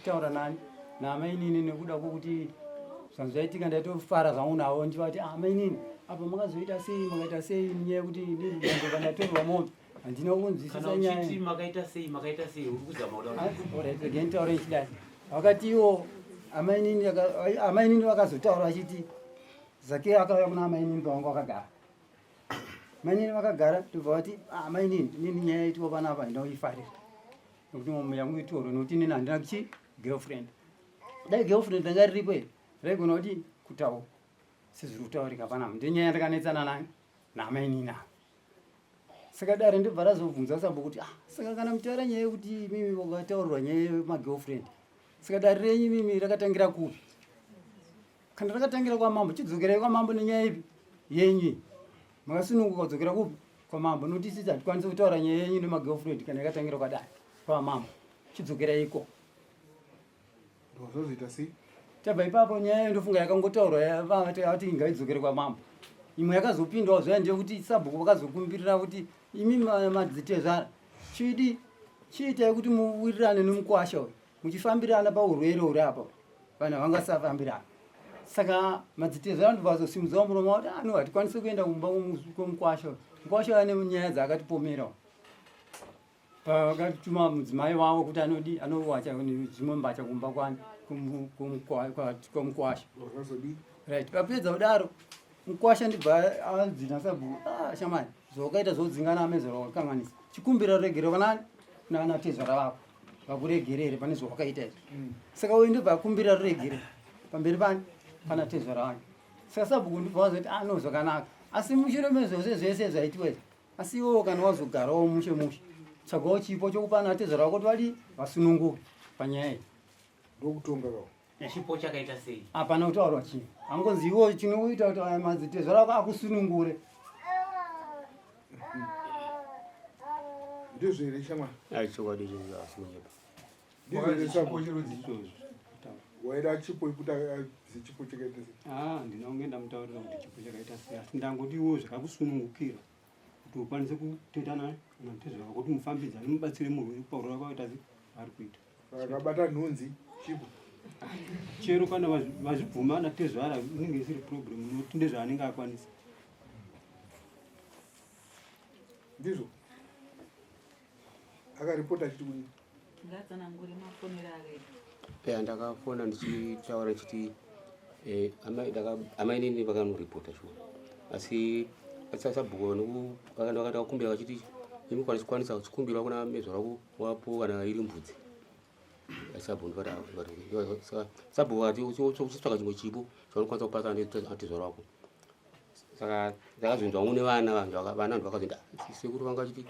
ndichitaura nani naamainini nekuda kwokuti zvanhu zvaitika ndaitofara zvangu navo ndichivati ah, amainini apa makazoita sei makaita sei nyaya yekuti ndindoka ndatorwa mombe handina kunzwisisa nyaya makaita sei makaita sei uri kuzama kuda ah, regai nditaure ndichidai vakati iwo amainini vakazotaura vachiti Zakeyo akauya kuna amainini pavanga vakagara. Mainini vakagara ndobva vati ah, mainini inini nyaya yaitiwa panapa handina kuifarira nekuti mombe yangu itorwe nekuti inini handina chi girlfriend. Dai girlfriend ranga riripo here raigona kuti kutaura sezviri kutaurika panapa. Ndiyo nyaya yandakanetsana nayo namainini ava. Saka dare ndobva razobvunza sabhuku kuti ah, saka kana mutaura nyaya yekuti imimi vakataurirwa nyaya yemagirlfriend saka dare renyu imimi rakatangira kupi? Kana rakatangira kwamambo chidzokerai kwamambo nenyaya ipi yenyu makasununguka kudzokera kupi kwamambo nokuti isisi hatikwanisi kutaura nyaya yenyu nemagirlfriend kana yakatangira kwadai kwamambo chidzokerai iko Zvozoita sei? Tabva ipapo nyaya iyo ndofunga yakangotaurwa vati ngaidzokere kwamambo. Imwe yakazopindawo zvaya ndeyekuti sabhuku vakazokumbirira kuti imi madzitezvara chidi chiitai kuti muwirirane nemukwasha uyu muchifambirana paurwere uri apa vanhu havangasafambirana saka madzitezvara ndobva vazosimudzawo muromo vati ano ah, hatikwanisi kuenda kumba kwemukwasha uyu mukwasha ane nyaya dzaakatipomerawo Vakatuma mudzimai wavo kuti anodi anowacha dzimwe mbatya kumba kwani kwemukwasha. Right, vapedza kudaro mukwasha ndibva adzina sabhuku ah, shamani zvawakaita zvodzingana amezora wakanganisa chikumbira ruregerero vanani nana tezvara vako vakuregerere pane zvawakaita izvi mm. saka uyu ndibva akumbira ruregerero pamberi pani pana tezvara vake saka sabhuku ndibva wazoti ah no zvakanaka asi mushure mezvose zvese zvaitiwa izvi Asi iwewo kana wazogarawo mushe mushe, tsvagawo chipo chokupa ana tezvara vako kuti vadii vasununguke panyaya iyi. Ndokutonga kawo. Chipo chakaita sei? Hapana kutaurwa chinhu. Angonzi iwo chinoita kuti aya madzitezvara ako akusunungure. Ndizvo here shamwari? Ai chokwadi icho asi kunyepa. Ndizvo here shamwari? Waida chipo kuti abvise chipo chakaita sei? Ah, ndina kunge ndamutaurira kuti chipo chakaita sei asi ndangoti iwo zvakakusunungukira kuti ukwanise kutoita naye kana kutezvara vako kuti mufambidzane mubatsire murwere paurwere kwakaita sei ari kuita. Akabata nhunzi chipo. Chero kana vazvibvuma natezvara inenge isiri problem nokuti ndezvaanenge akwanisa. Ndizvo. Akaripota achiti kudini? Ngatsanangure mafonero akaita. Eya ndakafona ndichitaura ndichiti eh, amainini vakanoripota shuwa asi sabhuku vakakumbira vachiti imi kwanisa kuchikumbira kuna mezvo rako wapo kana iri mbudzi sabhuku sabhuku vati uchitsvaka chimwe chipo chaunokwanisa kupasa atezvaro wako saka ndakazvinzwa nevana vanhu vana vanhu vakazoenda sekuru vanga vachiti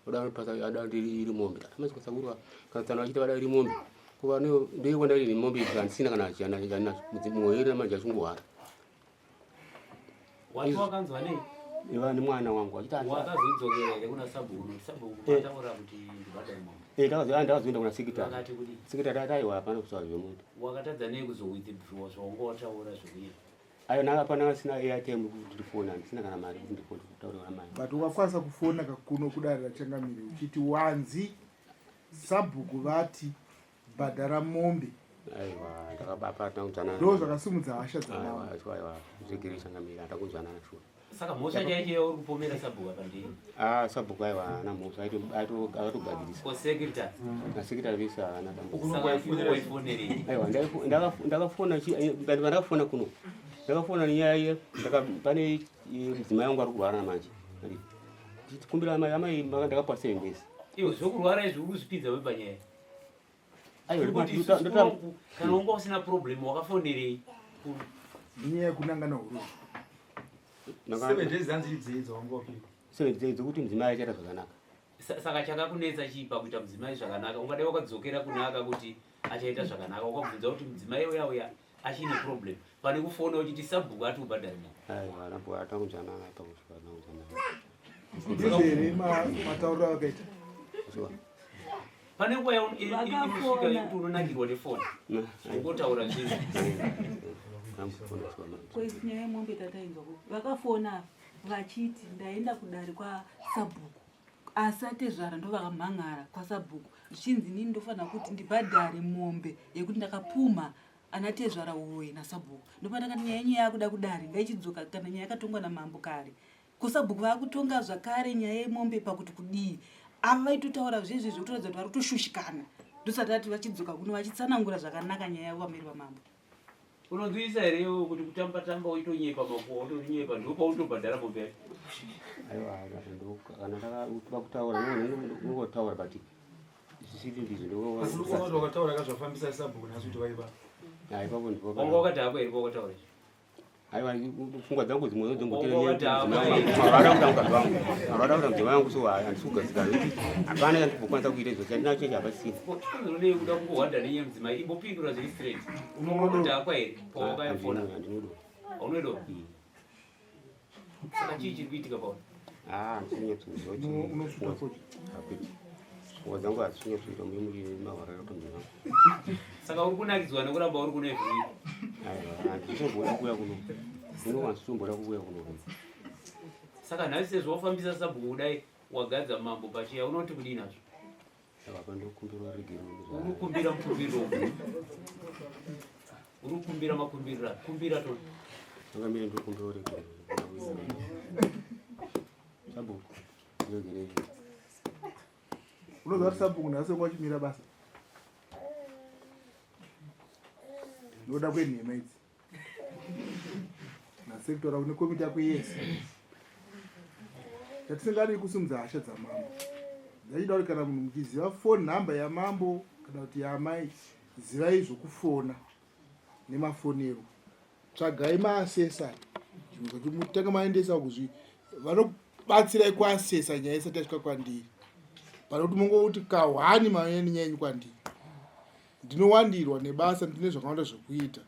Oda anopasa ada ndiri iri mombe. Tata sakuru kana tsano vachiti vada iri mombe. Kuva ne ndiyo kwanda iri mombe handisina kana chana chana mudzimu iri manje achunguhara. Wati wakanzwa nei? Iva nemwana wangu achiti wakazodzokera here kuna sabhuku sabhuku eh. mataura kuti ndibhadhare mombe. Eh ndakazo ndakazoenda kuna sekretary. Vakati kudii? Sekretary ati aiwa hapana kutaura zvemombe. Wakatadza nei kuzowithdraw zvaunga wataura zvekuita? Ayo nanga pana asina airtime kuti ndifone handisina kana mari kuti ndifone kutaura namai. But ukakwanisa kufona kakuno kudare rachangamire uchiti wanzi sabhuku vati bhadhara mombe. Aiwa ndakabapa takunzwanana. Ndo zvakasimudza hasha dzamambo. Aiwa aiwa zvigiri changamire hatakunzwanana shuwa. Saka mhosva chaicho yauri kupomera sabhuku apa ndei? Ah sabhuku aiwa haana mhosva akatogadzirisa. Ko secretary? Na secretary vese haana dambudziko. Saka iwe waifonerei? Aiwa ndakafona ndakafona kuno. Ndakafona nenyaya ye pane mudzimai wangu ari kurwara manje. Ndichikumbira amai amai ndakapa 7 days. Iwe zvokurwara izvi uri kuzvipinza wepa nyaya. Kana wanga usina problem wakafonerei? Nyaya yekunangana huruva. Seven days hanzi idzei dzawanga wapika. Seven days dzekuti mudzimai achaita zvakanaka. Saka chakakunetsa chii pakuita mudzimai zvakanaka? Ungadai wakadzokera kuna akakuti achaita zvakanaka wakabvunza kuti mudzimai uya uya achine problem pane kufona uchiti sabhuku ati ubhadhare munhu. Aiwa, rambo atakunzwanana pakuti Ndizvo here matauriro avakaita? Pane nguva inosvika yekuti unonakirwa nefoni ungotaura zvinhu. Nyaya yemombe tatainzwa kuti vakafona vachiti ndaenda kudare kwasabhuku. Asi atezvara ndovakamhan'ara kwasabhuku zvichinzi inini ndofanira kuti ndibhadhare mombe yekuti ndakapumha ana tezvara uroyi nasabhuku. Ndopandakati nyaya yenyu yakuda kudare ngaichidzoka kana nyaya yakatongwa namambo kare. Kusabhuku vakutonga zvakare nyaya yemombe pakuti kudii. Ava vaitotaura zvezve zvekutoratidza kuti vari kutoshushikana. Ndosati ati vachidzoka kuno vachitsanangura zvakanaka nyaya yavo pamberi pamambo. Unonzwisisa here iwe kuti kutamba tamba uitonyepa makuwa utorinyepa ndipo paunotobhadhara mombe yacho. Aiwa kana ndakautuka kutaura unongotaura but zvisiri ndizvo Asi unoona wakataura akazvafambisa sabhuku nhasi kuti vaiva. Ipapo ndipo Wanga wakadhakwa here pawakataura izvi? Aiwa pfungwa dzangu dzimwe dzombotirarada kuda mukadzi wangu arada kuda mudzimai wangu so handisi kugadzikana nekuti hapana chandikukwanisa kuita izvo chandinacho chacho hapasisina Unodei kuda kungohwanda nenyaya mudzimai imbopindura zviri straight. Unodhakwa here pawakayafona? Handinodo. Haunodo? Saka chii chiri kuitika pauri? Ah, handisinyatsoziva kuti Unofuta futi. Hakuiti. Pfungwa dzangu hadzisinyatsoita muye muri mahwarara kuti mudzimai wangu. Saka uri kunakidzwa nekuramba uri kuno every week? Aiwa, handisitomboda kuuya kuno. Kuno handisitomboda kuuya kuno. Saka nhasi sezvo wafambisa sabhuku kudai wagadza mambo pacheya unoti kudii nazvo? Saka apa ndokumbira ruregerero. Uri kukumbira mukumbiriro upi? Uri kukumbira makumbiriro api? Kumbira toni. Changamire ndokumbira ruregerero. Sabhuku, ruregerero. Unoziva kuti sabhuku nhasi wanga uchimira basa nokuda kwenhema idzi nasektora kune komiti yako yese chatisingadi kusimudza hasha dzamambo ndachida kuti kana munhu muchiziva phone number yamambo kana kuti yaamai zivai zvokufona nemafonero tsvagai maasesa zvinhu zvekuti mutange maendesa kuzvi vanobatsirai kuasesa nyaya isati yasvika kwandiri pane kuti mongoti kahwani mauya nenyaya yenyu kwandiri ndinowandirwa nebasa ndine zvakawanda zvekuita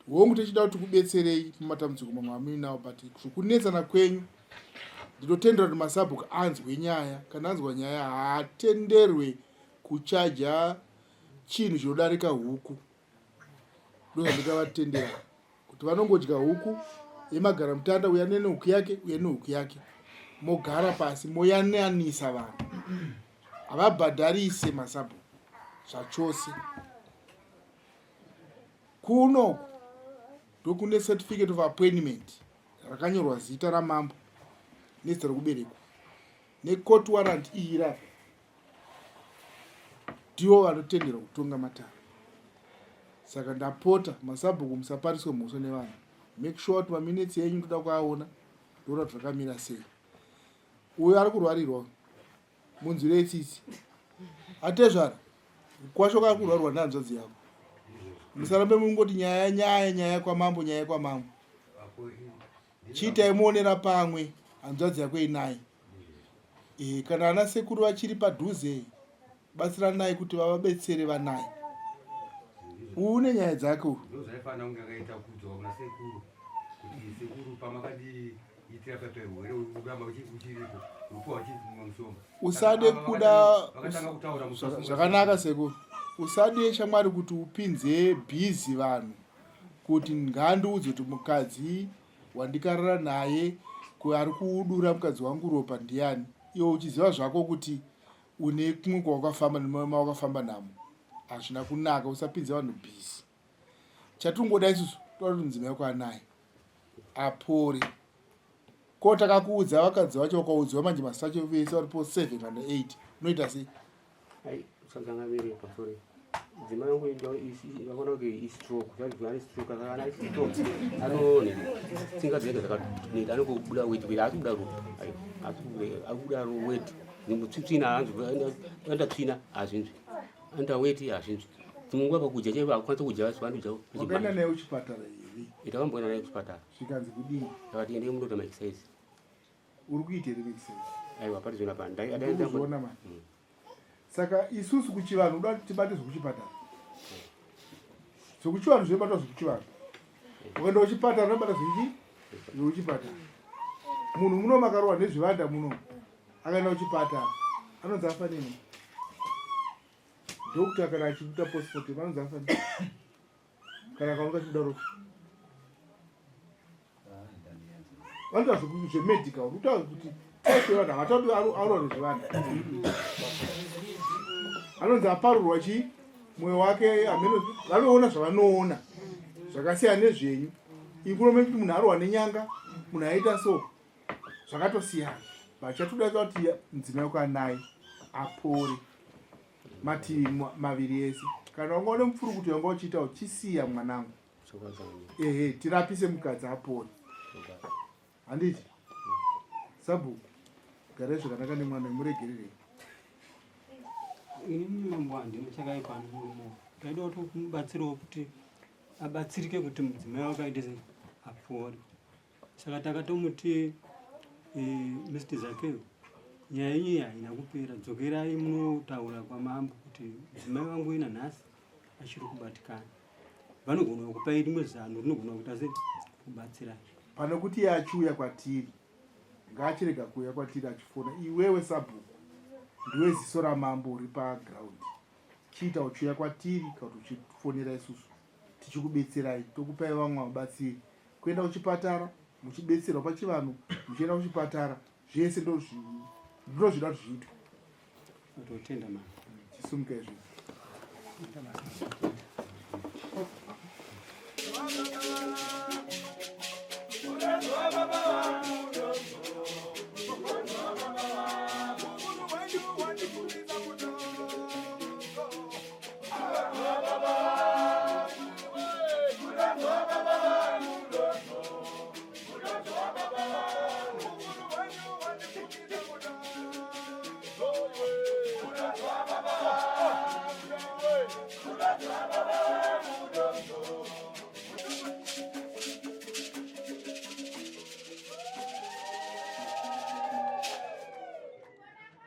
hongu tichida kuti kubetserei mumatambudziko mamwe amuinawo but zvokunetsana kwenyu ndinotendera kuti masabhuku anzwe nyaya kana anzwa nyaya haatenderwe kuchaja chinhu chinodarika huku ndozvandikavatendera kuti vanongodya huku yemagara mutanda uya nehuku yake uya nehuku yake mogara pasi moyananisa vanhu havabhadharise masabhuku zvachose kuno ndokune certificate of appointment rakanyorwa zita ramambo nezita rokuberekwa necourt warrant iyi rapa ndivo vanotenderwa kutonga matare saka ndapota masabhuku musapariswe mhosva nevanhu make sure kuti maminetsi enyu ndoda kuaona ndoona kuti zvakamira sei uyo ari kurwarirwa munzwirei tsitsi atezvara kwasho kari kurwarirwa nehanzvadzi yako musarambe mungoti nyaya nyaya nyaya kwamambo nyaya kwamambo chiitai muonera pamwe hanzvadzi yako inaye e, kana ana sekuru vachiri padhuze batsiranai kuti vavabetsere vanaye une nyaya dzake uyu ndozvaifanira kunge akaita kudzoka kuna sekuru kuti sekuru pamakadiitira peperwere uramba uchiripo upiwa uchimwa mushonga usade kuda vakatanga kutaura zvakanaka sekuru usade shamwari kuti upinze bhizi vanhu kuti ngaandiudze kuti mukadzi wandikarara naye ari kuudura mukadzi wangu ropa ndiyani iwe uchiziva zvako kuti une kumwe kwawakafamba nemawakafamba namo hazvina kunaka usapinze vanhu busy chatingoda isusu toda kuti mudzimai wako anaye apore ko takakuudza vakadzi vacho vakaudziwa manje masacho vese varipo 7 kana 8 unoita sei Ai, usakangamire pasori. Dzimai yangu vakaona kuti istroke, zvanzi ane stroke, akana ane stroke. Anoone tsinga dzinenge dzakaneta, anongobuda weti weti, haasi kubuda ropa. Ai, haasi kubuda, ari kubuda weti. Tsvina haanzwi, anoita tsvina hazvinzwi. Anoita weti hazvinzwi. Dzimwe nguva pakudya chaipo hakukwanisa kudya asi vanodya. Wakaenda naye kuchipatara here? Takamboenda naye kuchipatara. Zvikanzi kudii? Akati endei munoita maexercise. Uri kuita here maexercise? Aiwa, pari zvino apa. Ndikuzoona mani. Saka isusu kuchivanhu uda kuti tibate zvekuchipatara. Zvekuchivanhu zvinobatwa zvekuchivanhu. Ukaenda kuchipatara unobata zvekuchi zvekuchipatara. Munhu muno makarohwa nezvivanda muno akaenda kuchipatara anonzi afa nini? Doctor kana achiita postmortem anonzi afa nini? Kana akaoneka chibuda ropa. Vanoita zvemedical, unotaura kuti Type yevanhu havatoti arohwa nezvivanhu. Anonzi aparurwa chii? Mwoyo wake hameno vanoona zvavanoona zvakasiyana nezvenyu. Ikurome kuti munhu arohwa nenyanga, munhu aita so zvakatosiyana. But chatoda kuti mudzimai wako anaye apore mativi maviri ese. Kana wanga une mupfurukuto wanga uchiita uchisiya mwanangu. Ehe, tirapise mukadzi apore. Handiti? Sabhuku, garai zvakanaka nemwana muregererei. Ini mambo handina chakaipa muromo. Ndaida kuti kumubatsirawo kuti abatsirike kuti mudzimai wake aite sei apore. Saka takatomuti eh, Mr Zakeo nyaya yenyu iyi haina kupera, dzokerai munotaura kwamambo kuti mudzimai wangu ina nhasi achiri kubatikana. Vanogona kukupai rimwe zano rinogona kuita sei kubatsirai. Pane kuti iye achiuya kwatiri ngaachirega kuuya kwatiri achifona iwewe sabhuku ndiwe ziso ramambo uri paground chiita uchiuya kwatiri kana kuti uchifonera isusu tichikubetserai tokupai vamwe vabatsiri kuenda kuchipatara muchibetserwa pachivanhu muchienda kuchipatara zvese ndozvida kuti zviitwe. Totenda mama. Chisumuka izvi. Baba, Baba.